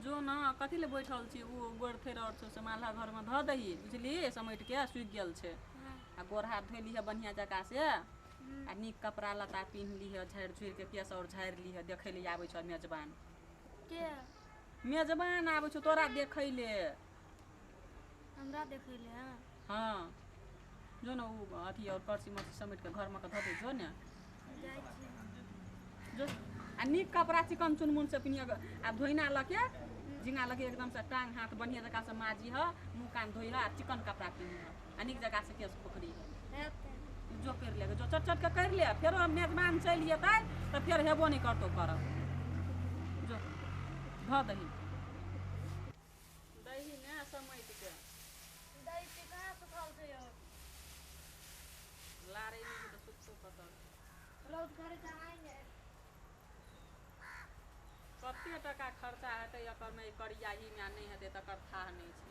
जो न कथी ले बैठल छी ओ गोड़ थेर और छौ से माला घर में धऽ दही बुझली समेट के सुखि गेल छै। आ गोड़ हाथ धोइ लिह बढ़िया जकाँ से आ नीक कपड़ा लत्ता पिन्ह लिह झाड़ि झुड़ि के केस और झाड़ि लिह देखै ले आबै छौ मेजबान। के मेजबान आबै छौ तोरा देखै ले। हमरा देखै ले? हाँ जो न उ अथी और करसी मरसी समेट के घर में के धऽ दे जो ने जाइ छी जो। आ नीक कपड़ा चिकन चुनमुन से पिन्हिए आ धोइना लऽ के झिंगा लऽ के एकदम से टांग हाथ बढ़िया जकाँ से माजी ह मुँह कान धोइ ह आ चिकन कपड़ा पिन्ह आ नीक जकाँ से केश खोखरी ह। जो कर ले जो चट चट के कर ले फेरो मेजबान चलि जेतै तऽ फेर हेबो नहि करतौ करब। जो धऽ दही दही ने समेट के दै छी कहाँ सुखल छै यौ लारै नहि छै तऽ सुखतौ कतऽ। रौद करे कहाँ ने कते टका खर्चा हेतै एकरमे करियाहीमे आ नहि हेतै तकर थाह नहि छै।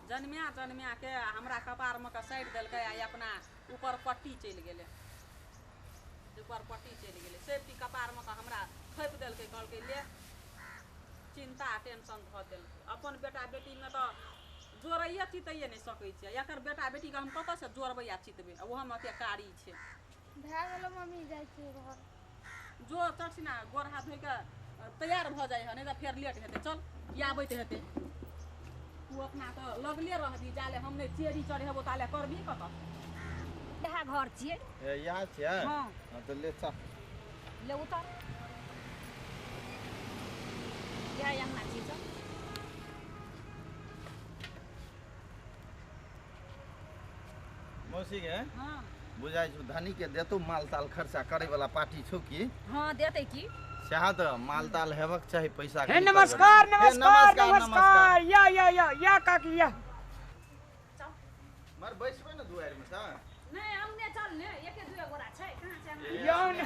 जन्म्या जन्म्या के हमरा कपारमे के साटि देलकै आ अपना ऊपर पट्टी चलि गेलै ऊपर पट्टी चलि गेलै सेफ्टी कपारमे के हमरा थोपि देलकै कहलकै ले चिंता टेंशन धऽ देलकै। अपन बेटा बेटीमे तऽ जोड़ैए चितैए नहि सकै छियै एकर बेटा बेटीके हम कतऽसँ जोड़बै आ चितबै आ ओहोमे एते कारी छै। भए गेलो मम्मी जाइ छियै घर। जो चटसिना गोर हाथ धोइ कऽ तैयार भऽ जाइ है नहीं तऽ फेर लेट हेतै चल ई आबैत हेतै। तू अपना तऽ लगले रहबी जाले हम नहि चेरी चढ़ेबो ताले करबी कतऽ। इएह घर छियै। ए इएह छियै? हाँ। हाँ तऽ ले चल ले उतर इएह अंगना छियै चल। मौसी के हाँ बुझाइ छौ धनी के देतौ माल ताल खर्चा करे वाला पार्टी छौ की? हाँ देतै की सएह तऽ माल ताल हेबक चाही पैसा। हे नमस्कार नमस्कार नमस्कार या या या या काकी या मर बैसबै ने दुआरि मे तऽ नहि अंगने चल ने एके दुए गोरा छै कहाँ छै अंगना? यौ ने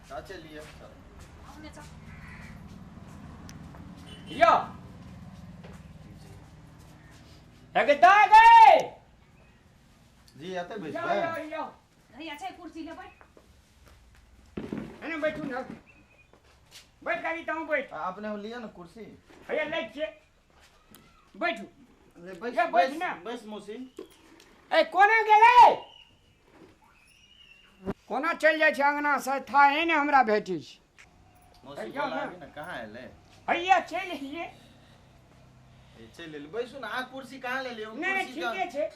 तऽ चलिए अंगने चल यो हे दाय गए जी एतै यो बैसबै। यो यो हैया छै कुर्सी लेबै एने बैठू ने बैठ काकी तहूँ बैठ। आ अपने लिअ ने कुर्सी। हैया लै छियै बैठू। ले बैस या, बैठ बैस ना। बैस मौसी। ए कोना गेलै कोना चलि जाइ छै अंगना से थाहे ने हमरा भेटै छै। मौसी या ना। बोलाबी ने कहाँ एलै? हैया चलि अइयै। ए चलि एलै बैसू ने। आ कुर्सी कहाँ लेलियै? नहि नहि कुर्सी ठीके छै।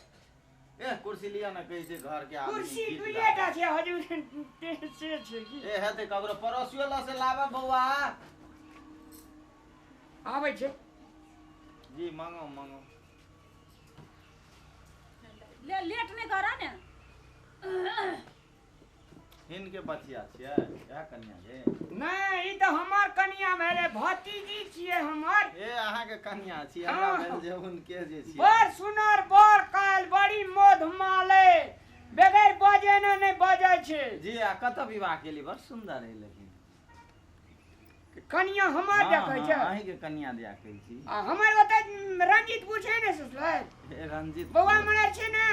ए कुर्सी लिअ ने कहै छै घर के आदमी कुर्सी गीत दुइए गाबै। टा छै हजूर से छै की। ए हेतै ककरो पड़ोसियो लग से लाबऽ बौआ। आबै छै। जी मांगो मांगो। ले लेट नहि करऽ ने। हिनके बचिया छियै इएह कनिया के? नहि ई तऽ हमर कनिया भेलै भतीजी छियै हमर। ए अहाँके कनिया छियै हमरा हाँ। भेल जे हुनके जे छियै। बड़ सुनर बड़ काल बड़ी मध माले बगैर बजे ने नहि बजै छै। जी आ कतऽ विवाह केली? बड़ सुन्दर है लेकिन कनिया हमर हाँ, देखै छै। हाँ, अहींके कनिया दिया कहै छी। आ हमर ओतऽ रंजीतपुर छै ने ससुराल ए रंजीत बौआ मरल छै ने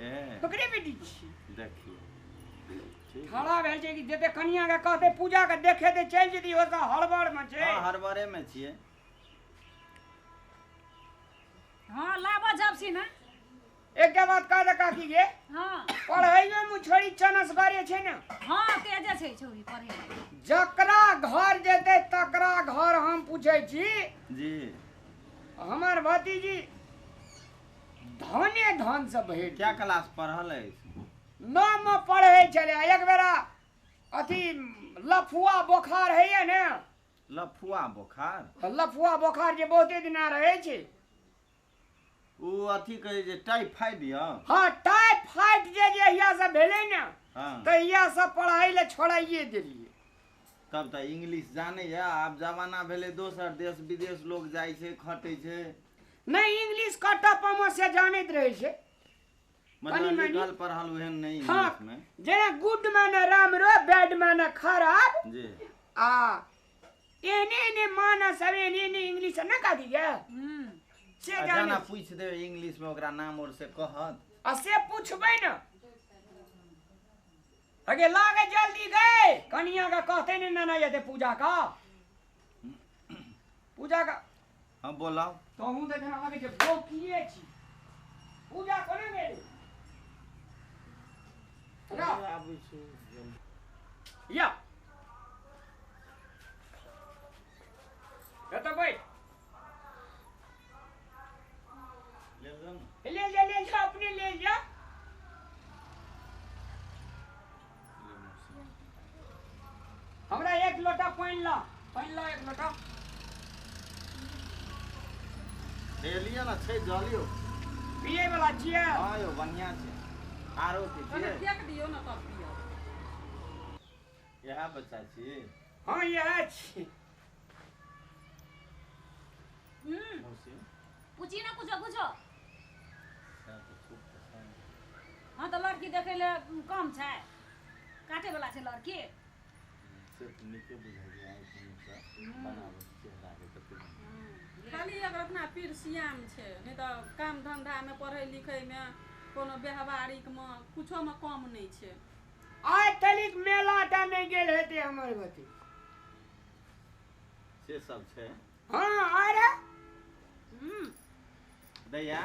ए ओकरे बेटी छी। देखियौ ठीक। खड़ा भेल छै कि जते कनिया के कहते पूजा के देखे ते चलि जेती ओतऽ हड़बड़ में छै। हाँ हड़बड़े में छियै। हाँ लाबऽ जब छी ने। एकटा बात कह दे काकी के हाँ पढ़ैयो मे छोड़ी चनस करे छै ने। हाँ तेजे छै छौरी पढ़ै मे। जकरा घर जेतै तकरा घर हम पूछै छी। जी हमर भतीजी धने धन से भरि क्या क्लास पढ़ल अछि? नौ मे पढ़ै छलै एक बेरा अथी लफुआ बोखार होइए ने। लफुआ बोखार? लफुआ बोखार जे बहुते दिना रहै छै उ अथी कहै जे टाइफाइड यऽ। हाँ टाइफाइड जे जहिया से भेलै ने हाँ तहिया से पढ़ाइ लए छोड़ाइए देलियै। तब तऽ इंग्लिश जानै या आब जमाना भेलै दोसर देश विदेश लोग जाइ छै खटै छै। नहि इंग्लिश कटऽ पमो से जानैत रहै छै मतलब लिखल पढ़ल ओहन नहि हाँ इंग्लिश में। जेना गुड माने राम रो बैड माने खराब जी आ एने एने माना सब एने एने इंग्लिश न काकी गे से आ जानै जेना पूछि देबै इंग्लिश में ओकरा नाम और से कहत आ से पूछबै ने अगे लागे जल्दी गए कनिया के कहते ने नाना जेते पूजा का पूजा का हाँ बोलाओ। तोहूँ तऽ जेना लगै छै बौकिए छी। पूजा कोना गेली? आबै छी। या एतऽ बैठ। ले जाउ ने। ले जा ले जा, अपने ले जा। हमरा एक लोटा पानि ला, पानि ला एक लोटा। ले लिअ ने, छै जलियो। पिए वाला छियै? हाँ यौ, बढ़िआँ छै। आरो की कने छियै? फेक दियौ ने तब पियब। इएह बच्चा छी? हाँ इएह छी। मौसी पूछी ना कुछो कुछो। सएह तऽ चुप तऽ छै। हाँ तऽ लड़की देखै लए कम छै, काटे वाला छै लड़की। से तऽ नीके बुझाइए, आँखि नीकसँ बनाबैत चेहराके कतेक। खाली एकर अपना पीर सियाम छै, नहि तऽ काम धन्धामे पढ़ै लिखैमे कोनो व्यवहारिकमे कुछोमे कम नहि छै। आइ तलिक मेला टा नहि गेल हेतै हमर बती। से सब छै। हाँ अरे दैया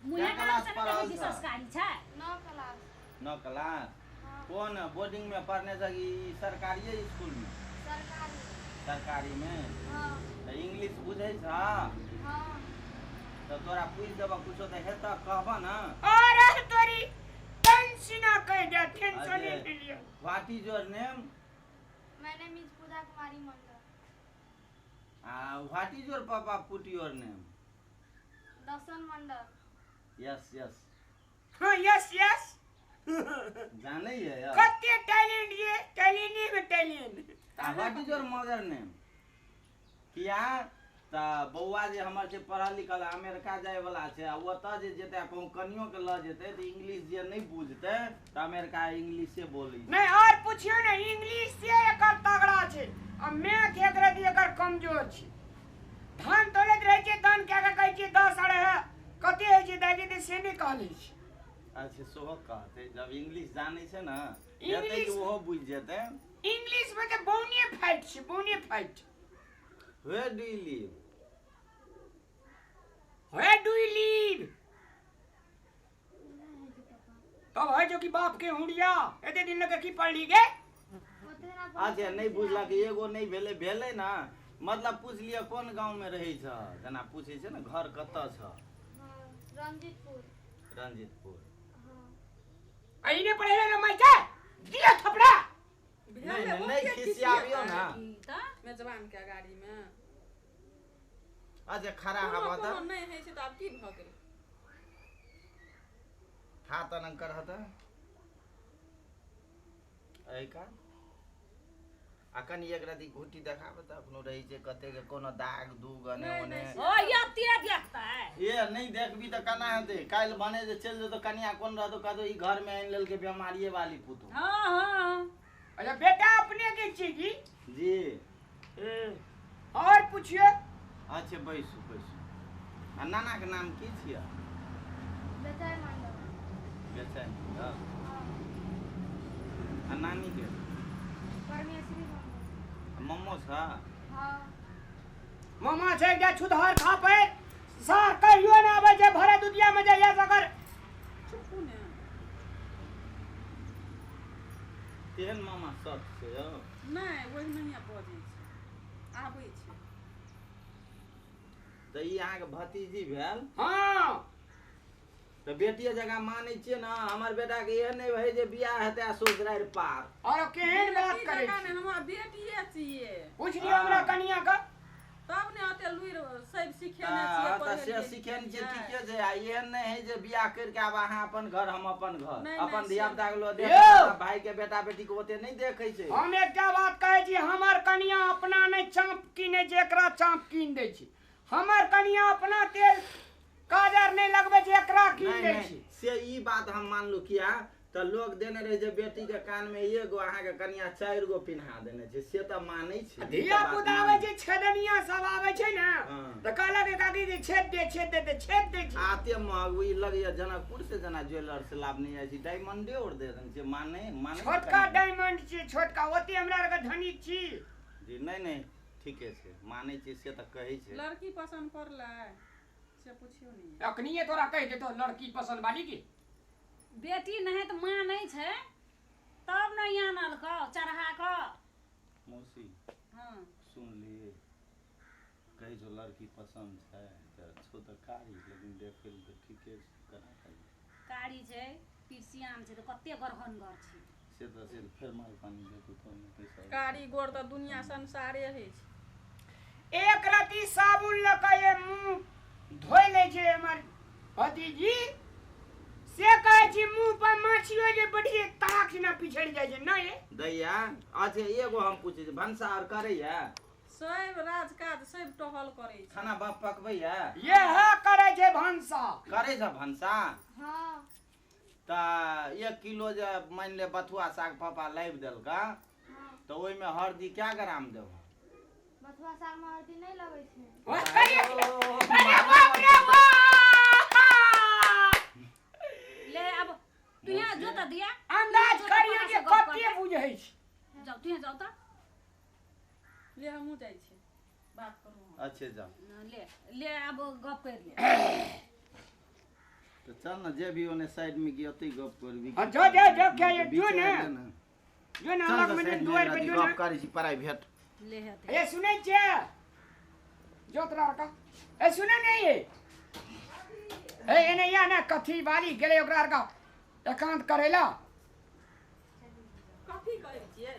मुँहे कए कान क्लास से नहि पढ़ल देखै छी छह? संस्कारी छै। 9 क्लास। 9 क्लास? हाँ। कोन बोर्डिंग में पढ़ने छ कि सरकारिये स्कूल में? सरकारी। सरकारी में? हाँ। तऽ इंग्लिश बुझै छ? हाँ। तऽ तोरा पूछि देबऽ कुछो तऽ हेतऽ, कहबऽ ने? अरे तोरी टेंशन ना कहि दे, टेंशन अरे। नहि लिअ। What is your name? My name is Puja Kumari Mandal. आ what is your papa put your name? Darshan Mandal. Yes yes. हाँ यस यस। जानै ये? कते टैलेंट ये, टैलेंटे में टैलेंट। आ what is your mother name? किया तऽ बौआ जे हमर छै पढ़ल लिखल अमेरिका जाय वाला छै, आ ओतऽ जे जेतै कहूँ कनियो के लऽ जेतै तऽ इंग्लिश जे नहि बुझतै तऽ अमेरिका इंग्लिशे बोलै छै। नहीं और पूछियो ने, इंग्लिश से एकर तगड़ा छै आ मैथ एक रति एकर कमजोर छै। धान तोलैत रहै छै, धान कए के कहै छियै 10 अढ़े कते होइ छै दाइ के, से नहि कहलै छै। अच्छा सेहो कहतै, जब इंग्लिश जानै छै ने हेतै कि इंग्लिश- ओहो बुझि जेतै। इंग्लिश में तऽ बौने फाइट छै, बौने fight. Where do you live? Where do you live? तब है जो कि बाप के हुंडिया एते दिन लगे की पढ़ ली गे? ओते ना। अच्छा नहि बुझलक, एगो नहि भेलै, भेलै ने मतलब पूछ लिअ कोन गाँव में रहै छ, जेना पूछै छै ने घर कतऽ छ? हाँ, रंजीतपुर। रंजीतपुर। हाँ। आ इने पढ़े ले माय छै दिया थपड़ा। नहि नहि नहि खिसियाबियौ ने। तऽ मेजबान के गाड़ीमे अच्छा खड़ा कोनो हबऽ कोनो तऽ नहि होइ छै तऽ आब की भऽ गेलै? हाथ अनंग करह तऽ एहि का आ कनि एक रति घुट्टी देखाबे तऽ अखनो रहै छै कते के कोनो दाग दुग अने नहि, ओने। नहि, ओ एते देखतै? ए नहि देखबी तऽ केना हेतै? काल्हि भने जे चलि जेतौ कनिया कोन रहतौ, कहतौ ई घर में आनि लेलकै बेमारिये वाली पुतहु। हाँ हाँ। अच्छा बेटा अपने के छी की? जी। और पूछियो। अच्छा बैसू बैसू। आ नाना के नाम की छियै? बेचाय मंडल। बेचैन। हाँ। आ नानी के? परमेश्वरी मंडल। आ मम्मो छ? हाँ। मामा छै एकटा छुतहर खापे सार, कहियो ना आबै छै भरे दुनिया में जाइया सकर। चुपू ने। तेहन मामा सट छै यौ? नहि, ओहि नहिए बजै छै, आबै छै। तऽ ई अहाँके भतीजी भेल? हाँ। तऽ बेटिए जकाँ मानै छियै ने? हमर बेटाके एहन नहि होइ जे बियाह हेतै आ ससुरारि पार। और केहन बात बेटी करै जकाँ छी? ने, हमरा बेटिए छियै। पूछ लियौ हमरा कनिया के। तब ने ओते लुरि सब सिखेने छियै। हँ, तऽ से पढ़ेलियै सिखेने छियै, लिखेलियै। ठीके छै। आ एहन नहि है जे बियाह करके आब अहाँ अपन घर हम अपन घर, नहि, अपन नहि, धिया पुता के लोग देख यौ! भाई के बेटा बेटी के ओते नहि देखै छै। हम एकटा बात कहै छी, हमर कनिया अपना नहि चाँप कीनै छै, एकरा चाँप कीन दै छै। हमर कनिया अपना तेल काजर नहि लगबै छै, एकरा कीन नहि दै नहि छै। से ई बात हम मानलू, किया तऽ लोग देने रहे जे बेटी के कान में एगो, अहाँके कनिया 4 गो पिन्हा देने छै, से तऽ मानै छी। धिया पुता आबै छै, छेदनिया सब आबै छै ने, हँ। तऽ कहलक काकी जे छेद दे, छेद दे, तऽ छेद दै छै। आते महग ई लगैया जनकपुर से जेना ज्वेलर से लाभने जाइ छी, डायमंडे और दे देने छै। माने माने छोटका डायमंड छियै, छोटका। ओते हमरा आरके धनिक छी। जी नहि नहि, ठीके छै, मानै छियै से तऽ कहै छै। लड़की पसन्द पड़लै से पुछियौ ने। अखनिये तोरा कहि देतौ लड़की पसन्द वाली की। बेटी नहि तऽ माँ नहि छै तब ने आनलकौ चढ़ा कऽ। मौसी हँ सुनलियै कहै छौ लड़की पसन्द छै तऽ छौ तऽ कारी, लेकिन देखै लए तऽ ठीके छै। केना करी कारी छै पिरसियाम छै तऽ कते गरहनगर छै। से तऽ से फेर माल पानी देतौ तब ने पैसा। कारी गोर तऽ दुनिया संसारे होइ छै। एक रति साबुन लऽ कऽ ये मुँह धोइ लै छै हमर भतीजी, से कहै छी मुँह पर माछियो जे बढ़िए ताक ने पिछड़ि जाइ छै नहि। दैया अच्छा एगो हम पूछै छी, भनसा आर करैया? सब राज काज सब टहल करै छै। खाना बाप पकबैया? इएह करै छै भनसा। करै छै भनसा? हँ। तऽ 1 किलो जे मानि ले बथुआ साग पापा लाबि देलका तऽ ओहिमे हरदी कए ग्राम देबह? बथुआ साग में हल्दी नहीं लगै छै। अरे बाप रे बाप! ले अब तू यहाँ जो तऽ दिया अंदाज करियौ जे कते बुझै छै। जाउ तू यहाँ जाउ तऽ। ले हमहूँ जाइ छी बात करू। अच्छे जाओ। ले ले अब गप कर ले। तो चल ना जे भी ओने साइड में गया ओतै गप करबी। हाँ, जो जो जो क्या ये जो ने जो ने चल अलग तऽ में साइड में दुआर पे राति जो गप ने। करै छी प्राइवेट। ले हेतै। ए सुनै छियै जो तोरा का ए सुनै नहीं ये ए एने या ने कथी वाली गेलै ओकरा का एकांत करेला। कथी कहै छियै?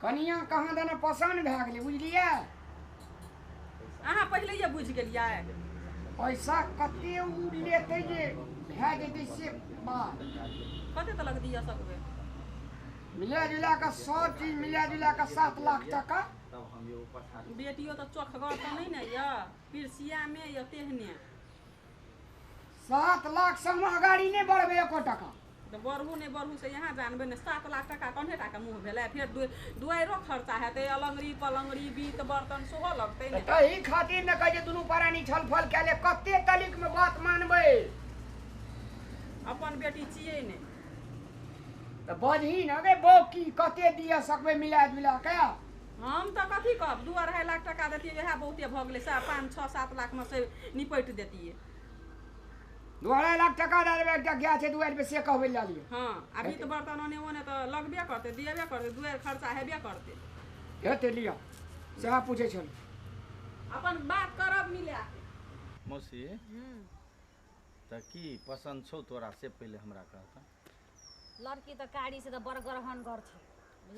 कनिया कहाँ दने पसन्द भए गेलै बुझलियै। अहाँ पहिलैये बुझि गेलियै? पैसा कते उ लेतै जे भए जेतै से बात। कते तलक दिअ सकबै? मिला जुला कऽ सब चीज मिला जुला कऽ 7 लाख टका। तब हम एगो पछाड़ी। बेटियो तऽ चोखगर तऽ नहि ने यऽ, पिरसियामे यऽ तेहने। 7 लाख से हम अगाड़ी नहि बढ़बै एको टका। तऽ बढ़ू नहि बढ़ू से यहाँ जानबै ने। 7 लाख टका कन्हे टाके मुँह भेलै? फेर दुआरिो खर्चा हेतै, अलङ्गरी पलङ्गरी बीत बर्तन सेहो लगतै ने। तही खातिर ने कहै छै दुनू प्राणी छल फल कए ले कते तलिक में बात मानबै। अपन बेटी छियै ने तऽ बजही ने गे बौ की कते दिअ सकबै मिला जुला के। हम तऽ कथी कहब, 2-2.5 लाख टका देतियै वएह बहुते भऽ गेलै। 5, 6, 7 लाख में से निपटि देतियै। 2.5 लाख टका दए देबै, एकटा गाय छै दुआरि पे से कहबै लए लिअ। हँ आ बीत बर्तन ओने ओने तऽ लगबे करतै, दिएबे करतै, दुआरि खर्चा हेबे करतै। हेतै लिअ सएह पूछै छलहुँ। अपन बात करब मिला के। मौसी तऽ की पसन्द छौ तोरा से पहिले हमरा कहता। लड़की तऽ कारी छै तऽ बड़ गरहनगर छै।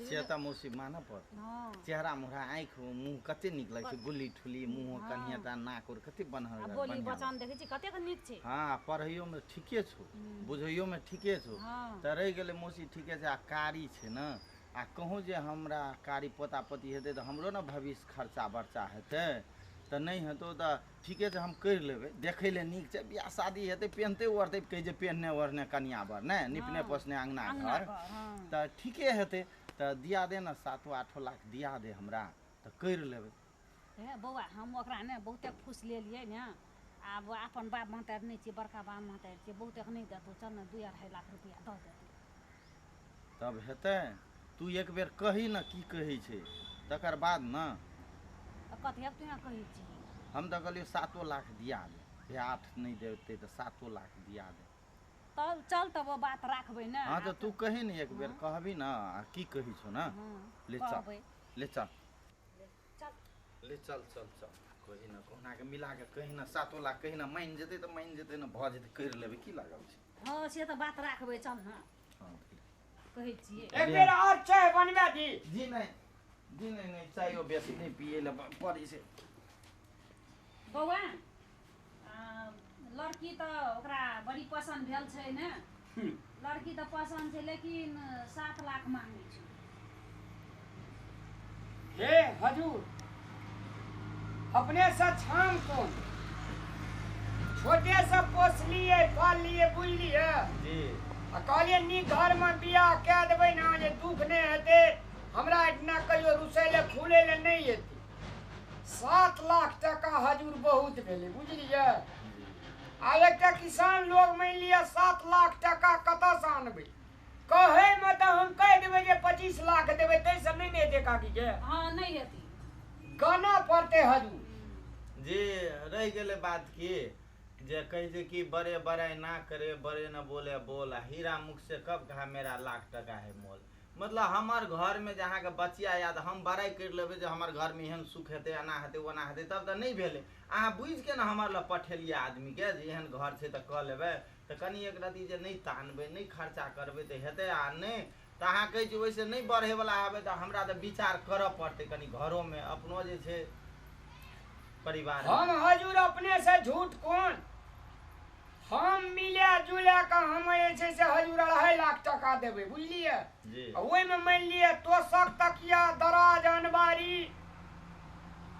से तऽ मौसी मानऽ पड़त। हँ चेहरा मुहरा आँखि मुँह कते नीक लगै छै, गुल्ली ठुली मुँह कनिया टा नाक उर कते बनहर आ बोली बढ़िआँ। बचन देखै छी कतेक नीक छै। हाँ पढ़ैयो में ठीके छौ, बुझैयो में ठीके छौ। हँ तऽ रहि गेलै मौसी ठीके छै। आ कारी छै ने, आ कहूँ जे हमरा कारी पोता पोती हेतै तऽ हमरो ने भविष्य खर्चा बर्चा हेतै। तऽ नहि हेतौ तऽ ठीके छै हम करि लेबै। देखै लए नीक छै, बियाह शादी हेतै पेहनतै ओढ़तै, कहै छै पेहने ओढ़ने कनिया बर ने निपने पोसने अङ्गना घर, हँ तऽ ठीके हेतै। तऽ दिया दे ने 7-8 लाख दिया दे हमरा तऽ करि लेबै। हे बौआ हम ओकरा ने बहुते फूस लेलियै ने, आब अपन बाप महतारि नहि छियै, बड़का बाप महतारि छियै, बहुते नहि देतौ, चल ने 2-2.5 लाख रुपया दऽ देतौ तब हेतै। तू एक बेर कही ने की कहै छै तकर बाद ने। तऽ कथी तू यहाँ कहै छी? हम तऽ कहलियै 7 लाख दिया दे, हे 8 नहि देतै तऽ 7 लाख दिया दे। तब चल तब ओ बात राखबै ने। हाँ तऽ तू कही ने एक बेर कहबी ने आ की कहै छौ ने। ले चल ले चल चल ले चल चल चल कही ने कहुना के मिला के कही ने 7 लाख कही ने मानि जेतै तऽ मानि जेतै ने, भऽ जेतै करि लेबै की लागल छै। हँ से तऽ बात राखबै, चल ने हाँ कहै छियै। एक बेर और चाय बनबा दी। जी नहीं जी नहीं नहीं चायो बेसी नहीं पिए ला पड़ी से। बौआ लड़की तऽ ओकरा बड़ी पसन्द भेल छै ने, लड़की तऽ पसन्द छै लेकिन 7 लाख मांगै छै। हे हजूर अपने से छाम कोन छोटे से पोसलिए पाललिए बुझलिए जी आ कहलिए नीक घर में बियाह कए देबै ने जे दुख नहि हेतै, हमरा एहिठिना कहियो रुसै लए फूलै लए नहि हेतै। 7 लाख टका हजूर बहुत भेलै बुझलिए। आ एकटा किसान लोग मानि लिअ 7 लाख टका कतऽसँ आनबै? कहै मे तऽ हम कहि देबै जे 25 लाख देबै, ताहिसँ नहि ने हेतै काकी के। हँ नहि हेतै, गनऽ पड़तै हजूर। जी रहि गेलै बात की जे कहै छै कि बड़े बड़ाई ना करे बड़े न बोले बोल, आ हीरा मुख से कब कहा मेरा लाख टका है मोल। मतलब हमर घर में जे अहाँके बचिया आयत, हम बड़ाई करि लेबै जे हमर घर में एहन सुख हेतै, एना हेतै ओना हेतै, तब तऽ नहि भेलै। अहाँ बुझिके ने हमर लग पठेलियै आदमीके जे एहन घर छै तऽ कऽ लेबै, तऽ कनि एक रति जे नहि तानबै नहि खर्चा करबै तऽ हेतै। आ नहि तऽ अहाँ कहै छी ओहिसँ नहि बढ़ैवला हेबै तऽ हमरा तऽ विचार करऽ पड़तै कनि घरोमे अपनो जे छै परिवार। हम हजूर अपने से झूठ कोन, हम मिला जुला कऽ हम जे छै से हजूर 2.5 लाख टका देबै, बुझलियै? जी। ओहिमे मानि लिअ तोशक तकिया दराज अनबारी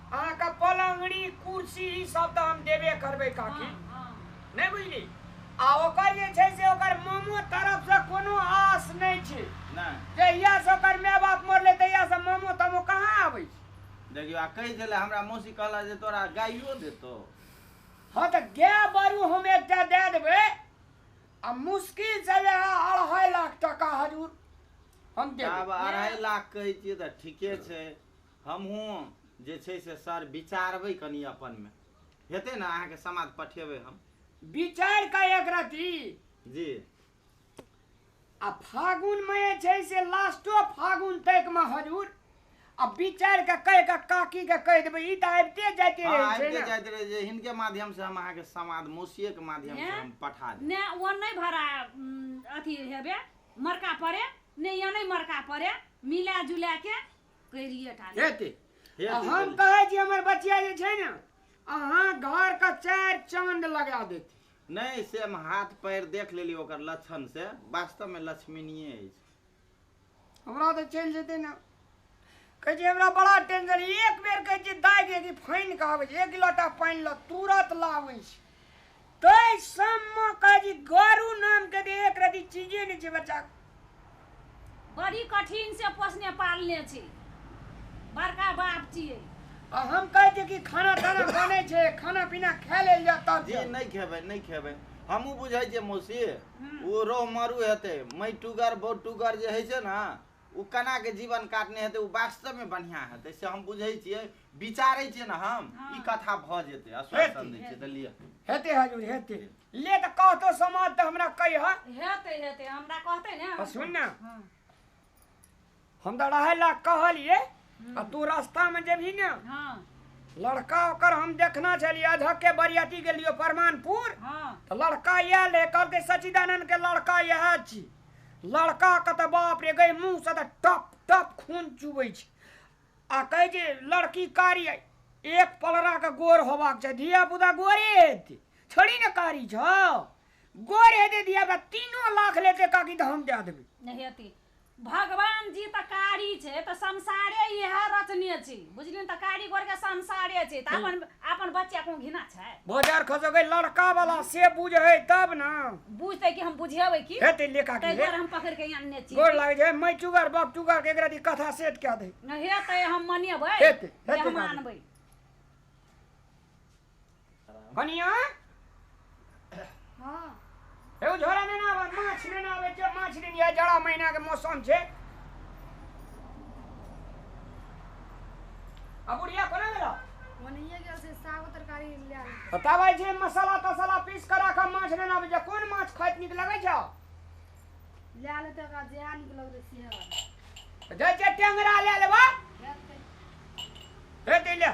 अहाँके पलंगड़ी कुर्सी ई सब तऽ हम देबे करबै काकी, नहि बुझली? आ ओकर जे छै से ओकर मामो तरफ से कोनो आस नहि छै। जहिया से ओकर माय बाप मरलै तहिया से मामो तामो कहाँ आबै छै। देखियौ, आ कहै छलै हमरा मौसी, कहला जे तोरा गाइयो देतौ। हँ तऽ गाय बरू हम एकटा दए देबै, आ मुश्किल से वएह 2.5 लाख टका हजूर हम देबै। आब 2.5 लाख कहै छियै तऽ ठीके छै, हमहूँ जे छै से सर विचारबै कनि अपनमे, हेतै ने अहाँके समाद पठेबै हम। विचार कऽ एक रति। जी। आ फागुन मे जे छै से लास्टो फागुन तक मे हजूर आ विचार के कहि के काकी के कहि देबै, ई तऽ आबिते जाइते हँ, रहै छै आबिते ने। जाइत रहै जे हिनके माध्यम से हम अहाँके समाद मौसिए के माध्यम से ने? हम पठा देब। ने ओ नहि भरा अथी हेबे मरका पड़े ने, या नहि मरका पड़े, मिला जुला के करिए टा ले। हेतै। हेतै, आ हम हेतै। कहै छी हमर बचिया जे छै ने अहाँ घर के 4 चांद लगा देतै। नहि से हम हाथ पैर देख लेली ओकर लक्षण से वास्तव में लक्ष्मीनीय अछि। हमरा तऽ चलि जेतै ने, कहै छै हमरा बड़ा टेंशन। एक बेर कहै छै दाइ गे कि फानि कऽ आबै छै, 1 लोटा पानि लऽ तुरत लाबै छै। ताहि सबमे कहै छी गरु नामके तऽ एक रति चीजे नहि छै बच्चा। बड़ी कठिन से पोसने पालने छी, बड़का बाप छियै। आ हम कहै छियै कि खाना ताना बनै छै, खाना पीना खा लेल जाय तब जी। जाउ। नहि खेबै, नहि खेबै, हमहूँ बुझै छियै मौसी, ओ रोह मारू हेतै, मैटुगर बौटुगर जे होइ छै ने, ओ केना के जीवन काटने हेतै, ओ वास्तवमे बढ़िआँ हेतै से हम बुझै छियै, विचारै छियै ने हम, ई कथा भऽ जेतै। आश्वासन दै छियै तऽ लिअ। हेतै हजूर हेतै, ले तऽ कहतो समाज तऽ हमरा कहिह। हेतै हेतै, हमरा कहतै ने। आ सुन ने, हँ। हम तऽ 2.5 लाख कहलियै, आ तू रास्तामे जेबही ने, हँ। लड़का ओकर हम देखना छलियै, अझक के बरियाती गेलियो परमानपुर, हँ। तऽ लड़का आयल रहै, कहलकै सच्चिदानंद के लड़का इएह छी। लड़का के तऽ बाप रे गई मुँह से तऽ टप टप खून चुबै छै। आ कहै छै लड़की कारी, एक पलरा के गोर होबाक चाही, धिया पुता गोरे हेतै, छोड़ी ने कारी छौ, गोर हेतै धिया पुता। 3 लाख लेतै काकी तऽ हम दए देबै। नहि हेतै, भगवान जी तऽ कारी छै तऽ संसारे इएह रचने छै, बुझलियै ने? तऽ कारी गोर के संसारे छै, तऽ अपन अपन बच्चा को घिना छै? बजार खसो लड़का वाला से बुझै तब ने। बुझतै कि हम बुझेबै की। हेतै ले काकी ताहि हे। दुआरे हम पकड़ि के आनने छी। गोर लागै छै, मैचुगर बपचुगर के एकरा कथा सेट कए दे। नहि हेतै, हम मनेबै। हेतै, जे हेतै हम काकी। आनबै। कनिया। हँ। एगो झोरा नेने आबै, माछ नेने आबै छै, माछ नेने आ, जाड़ा महीना के मौसम छै। आ बुढ़िया कोना गेलो? ओनहिए गेल छै, सागो तरकारी लए लेतै। तब छै मसाला तसाला पीस के राख, माछ नेने आबै छै। कोन माछ खाइत नीक लगै छौ? लए लेतै, ओकरा जएह नीक लगतै सेहे वाला। जाइ छै टेंगरा लए लेबा। हेतै। हेतै ले।